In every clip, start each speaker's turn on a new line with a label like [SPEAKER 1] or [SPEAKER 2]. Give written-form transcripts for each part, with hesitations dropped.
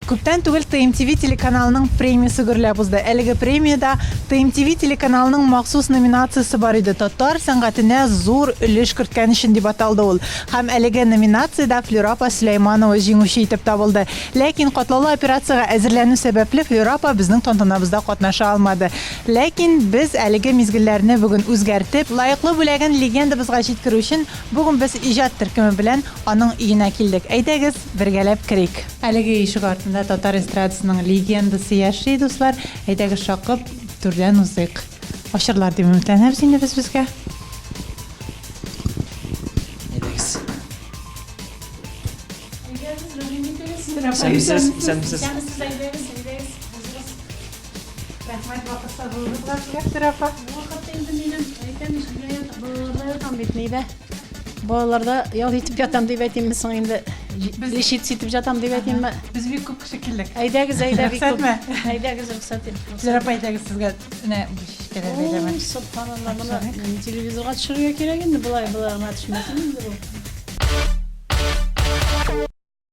[SPEAKER 1] Күптән түгел ТМТВ телеканалының премиясе гөрләп узды. Әлеге премиядә ТМТВ телеканалының махсус номинациясе бар иде. Татар сәнгатенә зур өлеш керткән өчен дип аталды ул. Һәм әлеге номинациядә Флюра апа Сөләйманова җиңүче итеп табылды. Ләкин катлаулы операциягә әзерләнү сәбәпле Флюра апа безнең тантанабызда катнаша алмады. Ләкин без әлеге мизгелләрне бүген үзгәртеп, лаеклы бүләген легендабызга җиткерү өчен бүген без иҗат төркеме белән аның өенә килдек. Әйдәгез, бергәләп керик. Әлеге ишек артында татар эстрадасының легендасы яши, дуслар. Әйдәгез шакып, түрдән узыйк. Ачырлар дип өметләнәбез инде без безгә.
[SPEAKER 2] Әйдәгез. Исәнмесез, исәнмесез.
[SPEAKER 1] Исәнмесез, әйдәгез, әйдәгез. Узыгыз. Рәхмәт вакыт табуыгызга, Флера апа.
[SPEAKER 3] Вакыт инде минем, әйтәм ич, өйдә ятам, балаларда ятам бит, нидә. Балаларда ял итеп ятам дип әйтимме соң инде? Лечиться итеп ятам дип әйтимме?
[SPEAKER 1] Без бик күп кеше килдек.
[SPEAKER 3] Әйдәгез, әйдә, бик күп.
[SPEAKER 1] Рөхсәтме?
[SPEAKER 3] Әйдәгез, рөхсәт ит.
[SPEAKER 1] Флера апа, әйдәгез сезгә менә бу чәчкәләр бәйләмә.
[SPEAKER 3] Ой, собханалла, моны телевизорга төшерергә кирәк инде, болай, болай гына төшмәсен инде бу.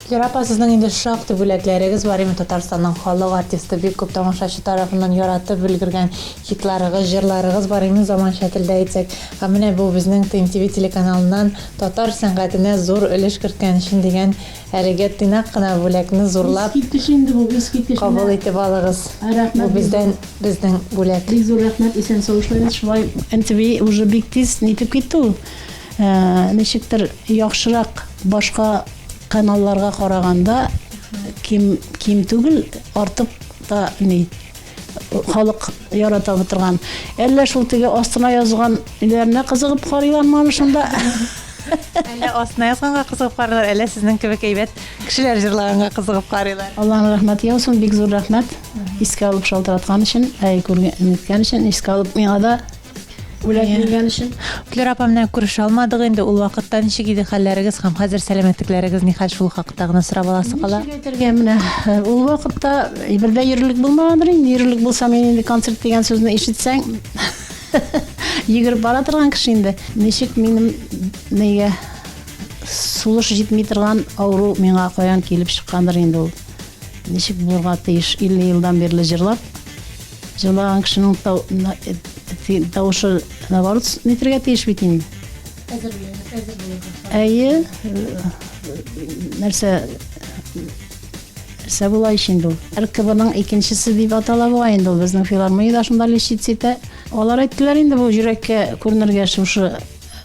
[SPEAKER 1] Флера апа, сезнең инде шактый бүләкләрегез бар име, Татарстанның халык артисты, бик күп тамашачы тарафыннан яратып өлгергән хитларыгыз, җырларыгыз бар име, заманча телдә әйтсәк. Һәм менә бу безнең ТМТВ телеканалыннан татар сәнгатенә зур өлеш керткән өчен дигән әлеге тыйнак кына бүләкне зурлап
[SPEAKER 3] Искиткеч инде бу, искиткеч.
[SPEAKER 1] кабул итеп алыгыз.
[SPEAKER 3] Рәхмәт.
[SPEAKER 1] Бу бездән, безнең бүләк.
[SPEAKER 3] Бик зур рәхмәт, исән-сау эшләгез. Шулай МТВ уже бик тиз нитеп китте ул. Ничектер яхшырак башка каналларга караганда ким ким түгел, артык та ни халык ярата торган. Әллә шул теге астына язган ниләренә кызыгып карыйлармы аны шунда?
[SPEAKER 1] Әллә астына язганга кызыгып карыйлар, әллә сезнең кебек әйбәт кешеләр җырлаганга кызыгып карыйлар.
[SPEAKER 3] Аллаһның рәхмәте яусын, бик зур рәхмәт. Искә алып шалтыраткан өчен, әй күргән, ниткән өчен, искә алып миңа да Бүләк биргән өчен.
[SPEAKER 1] Флера апа белән күрешә алмадык инде. Ул вакытта ничек иде хәлләрегез һәм хәзер сәламәтлекләрегез ни хәл, шул хакта гына сорап аласы кала.
[SPEAKER 3] Ничек әйтергә менә, ул вакытта бер дә йөрерлек булмагандыр инде. Йөрерлек булса, мин инде концерт дигән сүзне ишетсәң, йөгереп бара торган кеше инде. Ничек минем нигә сулыш җитми торган авыру миңа каян килеп чыккандыр инде ул. Ничек булырга тиеш 50 елдан бирле җырлап, Җырлаган кешенең тавышы наоборот нитергә тиеш бит инде.
[SPEAKER 1] Әзер әзер булырга.
[SPEAKER 3] Әйе, нәрсә нәрсә була ич инде ул. РКБның икенчесе дип атала бугай инде ул. Безнең филармониядә шунда лечиться итә. Алар әйттеләр инде бу йөрәккә күренергә шушы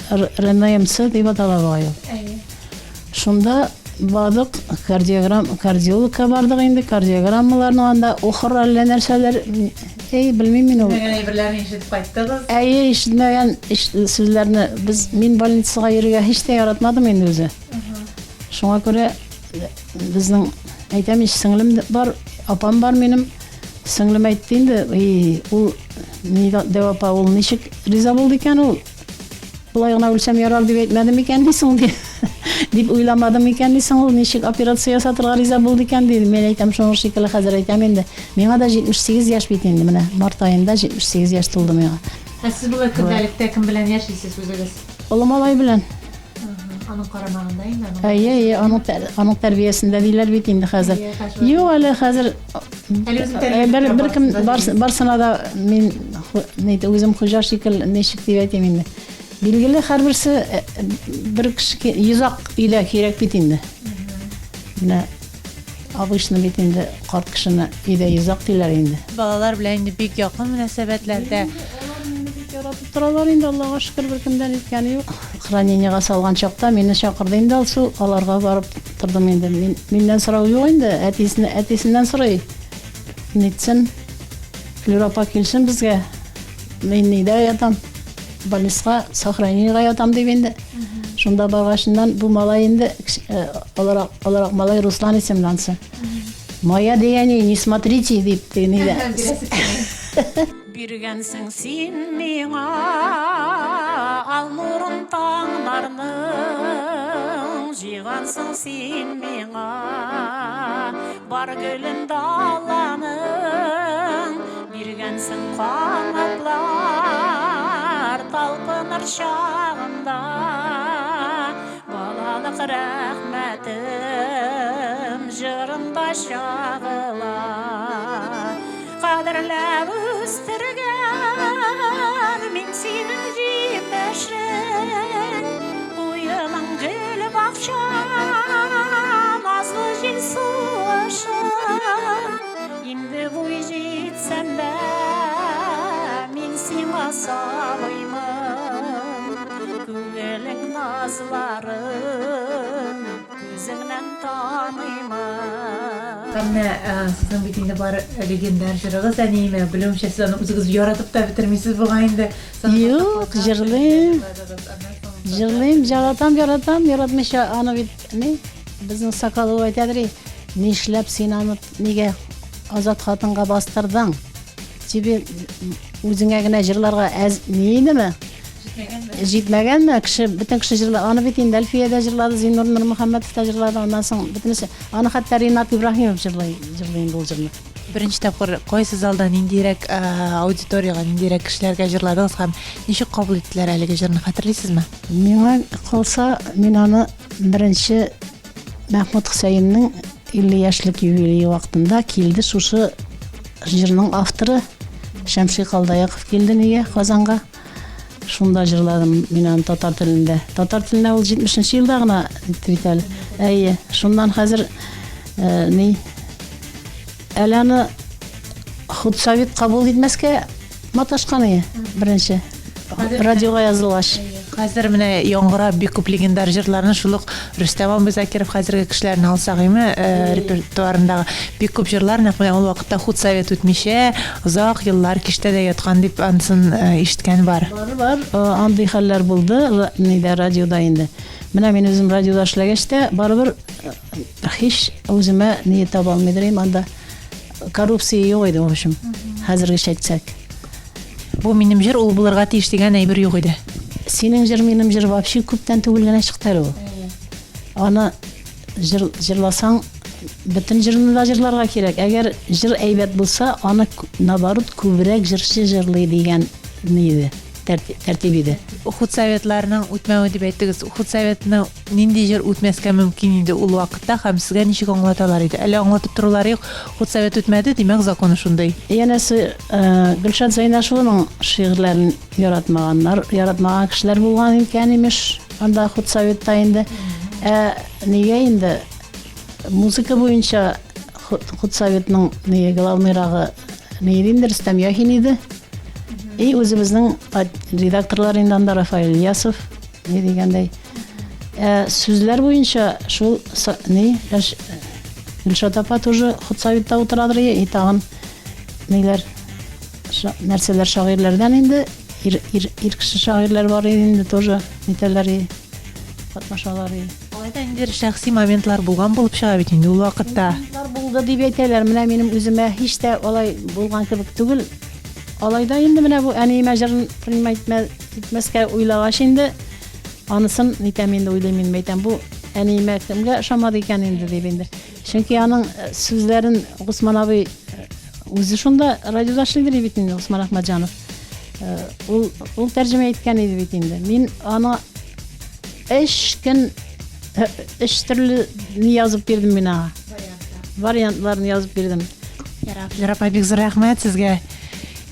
[SPEAKER 3] РНМЦ дип атала бугай ул.
[SPEAKER 1] Әйе.
[SPEAKER 3] Шунда бардык, кардиограмм, кардиологка бардык инде, кардиограммаларны анда охыр әллә нәрсәләр, әй, белмим мин ул.
[SPEAKER 1] Ишетмәгән әйберләрне ишетеп кайттыгыз.
[SPEAKER 3] Әйе, ишетмәгән сүзләрне без, мин больницага йөрергә һич тә яратмадым инде үзе. Шуңа күрә безнең, әйтәм ич, сеңлем бар, апам бар минем. Сеңлем әйтте инде, и, ул, ни, дәү апа, ул ничек риза булды икән ул? Болай гына үлсәм ярар дип әйтмәде микән ди соң ди. Дип уйламады микән ди соң ул, ничек операция ясатырга риза булды икән ди. Мин әйтәм, шуның шикелле хәзер әйтәм инде. Миңа да 78 яшь бит инде, менә март аенда 78 яшь тулды миңа.
[SPEAKER 1] Ә сез болай көндәлектә кем белән яшисез үзегез?
[SPEAKER 3] Олы малай белән.
[SPEAKER 1] Аның карамагында инде аның.
[SPEAKER 3] Әйе, әйе, аның аның тәрбиясендә диләр бит инде хәзер. Юк, әле хәзер
[SPEAKER 1] Әле үзең тәрбия
[SPEAKER 3] бер кем барсына да мин үзем хуҗа шикелле ничек дип әйтим инде. Билгеле, һәрберсе бер кеше йозак өйдә кирәк бит инде. Менә обычно бит инде карт кешене өйдә йозак диләр инде.
[SPEAKER 1] Балалар белән инде бик якын мөнәсәбәтләрдә.
[SPEAKER 3] Яратып торалар инде, Аллага шөкер, беркемдән әйткәне юк. Хранениегә салган чакта мине чакырды инде Алсу, аларга барып тордым инде. Мин, миннән сорау юк инде, әтисенә, әтисеннән сорый. Нитсен, Флюра апа килсен безгә. Мин нидә ятам? Больницага, сохранениегә ятам дип инде. Шунда баргачыннан бу малай инде, олырак, олырак малай Руслан исемле ансы. Моя дигәне, не смотрите, дип, нидә.
[SPEAKER 4] Биргәнсең син миңа ал нурын таңнарның, Җыйгансың син миңа бар гөлен даланың, Биргәнсең канатлар талпыныр чагында, Балалык рәхмәтем. җырымда чагыла. Кадерләп үстергән мин синең җимешең, Куеның гөл бакча, назлы җил сулышың. Инде буй җитсәм дә, мин сиңа сабыймын. Күңелең назларын күзеңнән таныймын.
[SPEAKER 1] Һәм менә сезнең бит инде бар легендар җырыгыз әниемә. Белүемчә, сез аны үзегез яратып та бетермисез бугай инде.
[SPEAKER 3] Юк, җырлыйм. Җырлыйм, яратам, яратам, яратмыйча аны бит ни, безнең Соколова әйтәдер, нишләп син аны нигә Азат хатынга бастырдың? Тебе үзеңә генә җырларга әз ни идеме? Җитмәгәнме? Кеше, бөтен кеше җырлады. Аны бит инде Әлфия дә җырлады, Зиннур Нурмөхәммәтов та җырлады, аннан соң бөтенесе. Аны хәтта Ринат Ибраһимов җырлый, җырлый инде ул җырны.
[SPEAKER 1] Беренче тапкыр кайсы залда ниндирәк аудиториягә, ниндирәк кешеләргә җырладыгыз һәм ничек кабул иттеләр әлеге җырны, хәтерлисезме?
[SPEAKER 3] Миңа калса, мин аны беренче Мәхмүт Хөсәеннең 50 яшьлек юбилее вакытында килде шушы җырның авторы Шәмши Калдаяков килде нигә Казанга. Шунда җырладым мин аны татар телендә. Татар теленә ул 70 нче елда гына бит әле. Әйе, шуннан хәзер ни Әле аны худсовет кабул итмәскә маташкан ие, беренче. Радиога язылгач.
[SPEAKER 1] Хәзер менә яңгырап бик күп легендар җырларны шул ук Рөстәм абый Закиров хәзерге кешеләрне алсак име, э, репертуарындагы бик күп җырлар нәкъ менә ул вакытта худсовет үтмичә озак еллар киштәдә яткан дип анысын э, ишеткән бар.
[SPEAKER 3] Бар, бар, э, андый хәлләр булды, нидә радиода инде. Менә мин үзем радиода эшләгәч тә, барыбер Һич үземә ни таба алмыйдыр идем анда. Коррупция юк иде, в общем, хәзергечә әйтсәк.
[SPEAKER 1] Бу минем җыр, ул булырга тиеш дигән әйбер юк иде.
[SPEAKER 3] Синең җыр, минем җыр вообще күптән түгел генә чыкты әле ул. Аны җыр, җырласаң, бөтен җырны да җырларга кирәк. Әгәр җыр әйбәт булса, аны наоборот күбрәк җырчы җырлый дигән ни иде, тәртип иде.
[SPEAKER 1] Худсоветларның үтмәве дип әйттегез. Худсоветны Нинди җыр үтмәскә мөмкин иде ул вакытта һәм сезгә ничек аңлаталар иде? Әллә аңлатып торулары юк, худсовет үтмәде, димәк, законы шундый.
[SPEAKER 3] Янәсе, Гөлшат Зәйнашеваның шигырьләрен яратмаганнар, яратмаган кешеләр булган икән, имеш, анда худсоветта инде. Ә нигә инде музыка буенча худсоветның ни главныйрагы ни иде инде, Рөстәм Яхин иде. И үзебезнең редакторлар инде анда Рафаэль Ильясов, Ни дигәндәй, ә сүзләр буенча шул ни Гөлшат апа тоже худсоветта утырадыр и тагын ниләр нәрсәләр шагыйрьләрдән инде ир, ир, ир кеше шагыйрьләр бар иде инде тоже нитәләр и катнашалар и.
[SPEAKER 1] Алай да ниндидер шәхси моментлар булган булып чыга бит инде ул вакытта.
[SPEAKER 3] Моментлар булды дип әйтәләр. Менә минем үземә һич тә алай булган кебек түгел. Алай да инде менә бу әниемә җырын принимать итмәскә уйлагач инде, анысын нитәм инде, уйлыйм инде, әйтәм, бу әниемә кемгә ошамады икән инде дип инде. Чөнки аның э, сүзләрен Госман абый э, үзе шунда радиода эшлидер бит инде Госман Әхмәтҗанов. Э, ул ул тәрҗемә иткән иде бит инде. Мин аны өч көн өч төрле ни язып бирдем мин аңа. Вариантларын язып бирдем.
[SPEAKER 1] Ярар, Флера апа, бик зур рәхмәт сезгә.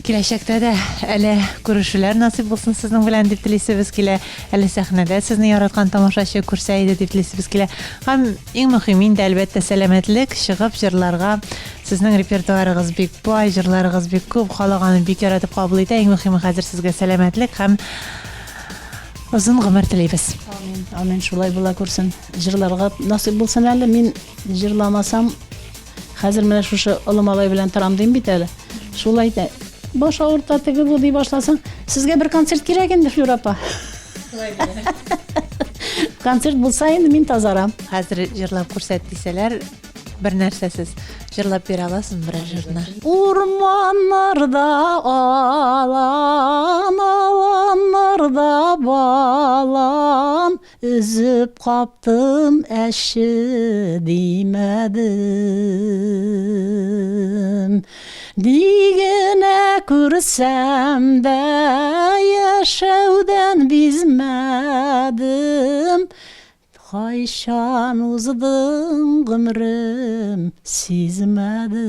[SPEAKER 1] Киләчәктә дә әле күрешүләр насыйп булсын сезнең белән дип телисебез килә. Әле сәхнәдә сезне яраткан тамашачы күрсә иде дип телисебез килә. Һәм иң мөһиме инде, әлбәттә, сәламәтлек, чыгып җырларга. Сезнең репертуарыгыз бик бай, җырларыгыз бик күп, халык аны бик яратып кабул итә. Иң мөһиме хәзер сезгә сәламәтлек һәм озын гомер телибез.
[SPEAKER 3] Амин, амин, шулай була күрсен. Җырларга насыйп булсын әле. Мин җырламасам, Хәзер менә шушы олы малай белән торам дим бит әле. Шул әйтә, баш авырта, теге бу ди башласаң, сезгә бер концерт кирәк инде, Флюра апа. Концерт булса инде мин тазарам.
[SPEAKER 1] Хәзер җырлап күрсәт дисәләр, бер нәрсәсез җырлап бирә аласың берәр җырны.
[SPEAKER 3] Урманнарда алан, аланнарда балан, Өзеп каптым әче димәдем. Ни генә күрсәм дә яшәүдән бизмәдем. Кайчан уздың гомрем, сизмәдем.